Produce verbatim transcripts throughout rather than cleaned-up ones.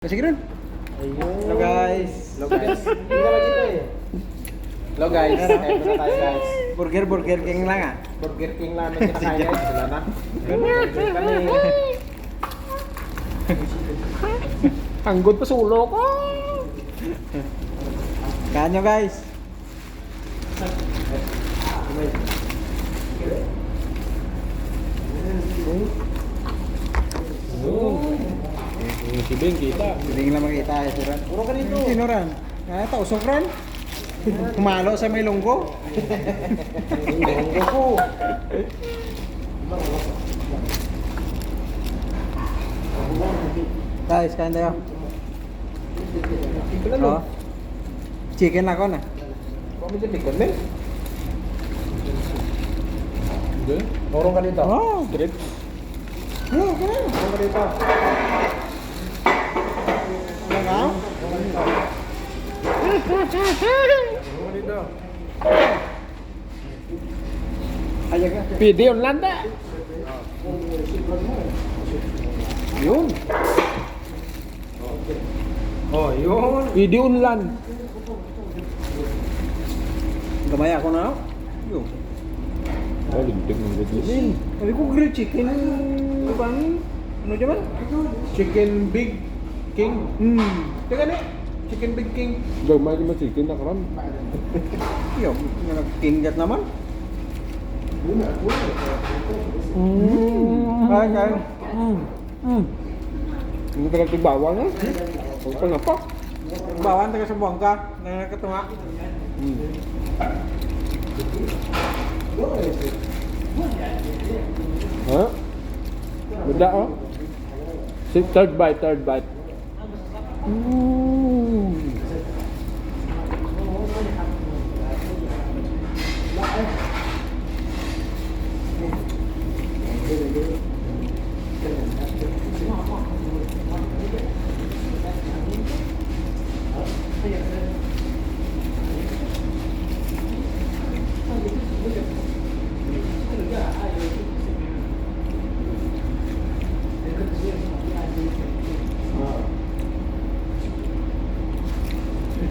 Sige rin. Ayun. Hello, guys. Hello, guys. Hindi naman dito eh. Hello, guys. Kain muna tayo, guys. Burger, Burger King lang, ah. Burger King lang ang kinakain, guys. Wala na. Kami. Anggod pa sulo ko. Kain nyo, guys. Oh. Eh, si Bing, kita. Si Bing lang makita, eh, sir. Puro ka dito. Sino ran? Ah, ito, usok ran? Humalo sa may lunggo. Lunggo ko. Guys, kain tayo. Ito na, no? Oh. Chicken ako na. Kami din, may karne. Hindi. Orong ka dito. Oh. Strips. Ano, ano? Orong ka dito. Ano nga? Orong ka dito. Ayaga. Pwede yun lang, da. Yun. Oh, yun. Pwede unlan. Gamay ako na. Yo. Oh, lintik ng good. Sabi ko, grilled chicken. Ano ba? Ano dyan? Chicken Big King. Hmm. Teka na. Chicken Big King. Gamay di ma-chicken na karon. Yo, nga nag-king gat naman. Mm. Ay, ay. Mm. Mm. Hindi talaga tigbawan, eh. Huwag pa na pa. Tigbawan, taga Sambuanga. Na nakatunga. Mm. Ha? Beda, oh. Si third bite, third bite. Mm.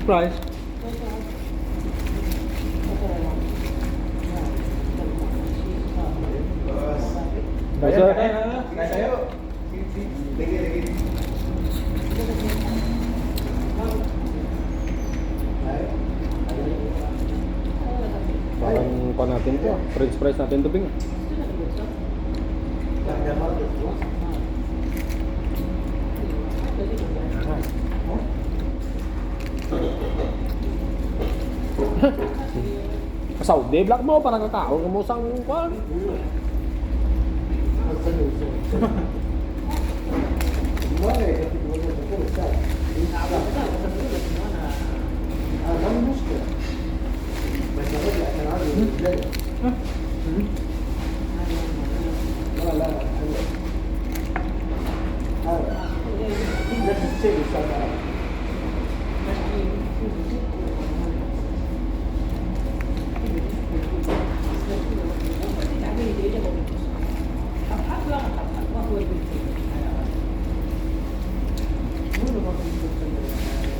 Price. Basta, parang pa natin to. French fries natin to, Bing. Saudi, black mo, parang kakaon ka mo sang kwan.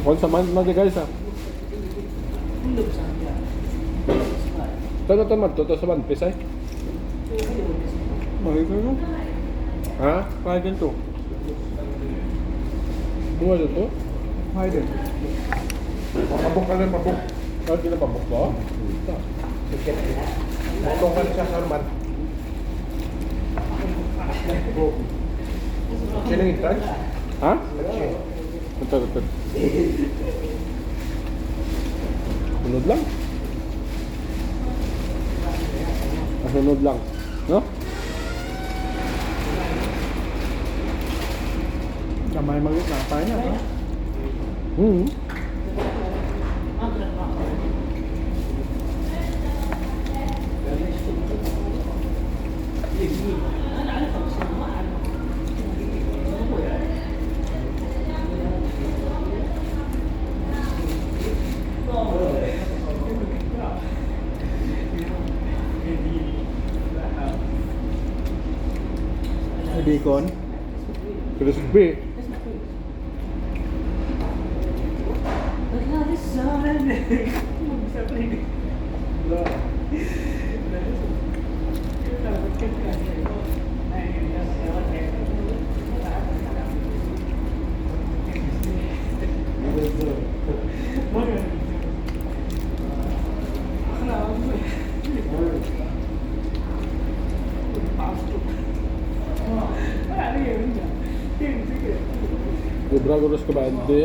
Once a month na di, guys, ah. Tano to, madto to sa One Piece, ay? Mahal ka, no? Ha? Five and two. Bunga to to? Five and two. Mabok ka lang, mabok. Ah, di na mabok ba? Ticket. Mabok ka na siya, Sir Man. Siya nang entrance? Ha? Siya. Ito, ito. Sunod lang. Masunod lang. No? Gamay mag-, na tayo na, ha? Hmm. Bacon. Crispy. Sobra ko sa kabante.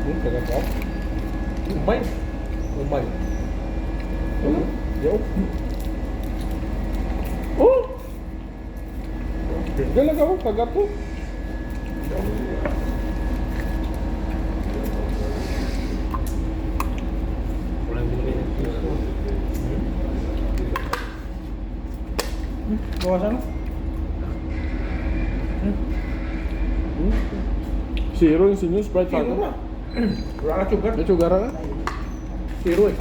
Hmm, taga pa? Umay. Umay. Hmm? Yaw. Oh! Gala ka, oh, taga to. Bawasan mo? Hmm? Zero yung sinyo, Sprite sa Zero akin. Na. Wala na sugar. May sugar na? Zero eh.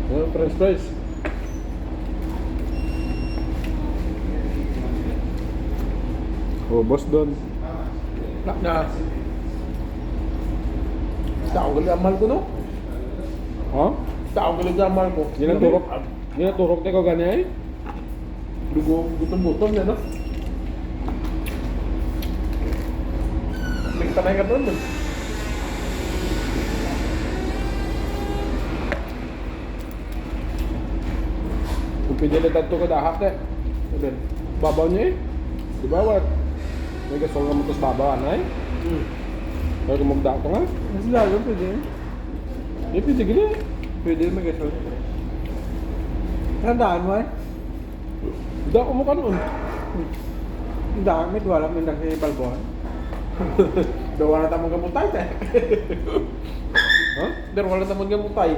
Ano, French fries? Oh, boss Don. Na, na. Tao gali amal ko, no? Ha? Tao gali amal ko. Ginaturok, ginaturok na ko gani ay? Dugo, gutom-gutom na, no? May tanay ka doon, no? Kung pwede na tanto ka dahak, eh. Sabi, babaw niya, eh. Di ba, what? May gasol nga mutos babaw, ano, eh? Hmm. Pero kung magdahak ka nga? Mas lalo, pwede, eh. Di, pwede gini. Pwede, may gasol. Tandaan mo, eh. Da ko mo kanon. Ang dami, wala man lang sa balbon. Daw wala tamang gamutay, te. Ha? Pero wala tamang gamutay.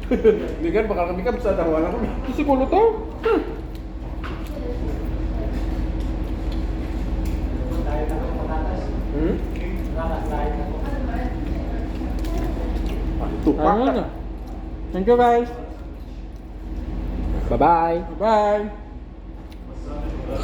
Hindi ka, baka kami kabsa, daw wala kami. Siguro to. Hmm? Tupak Ayun na. Na. Thank you, guys. Bye-bye. Bye-bye.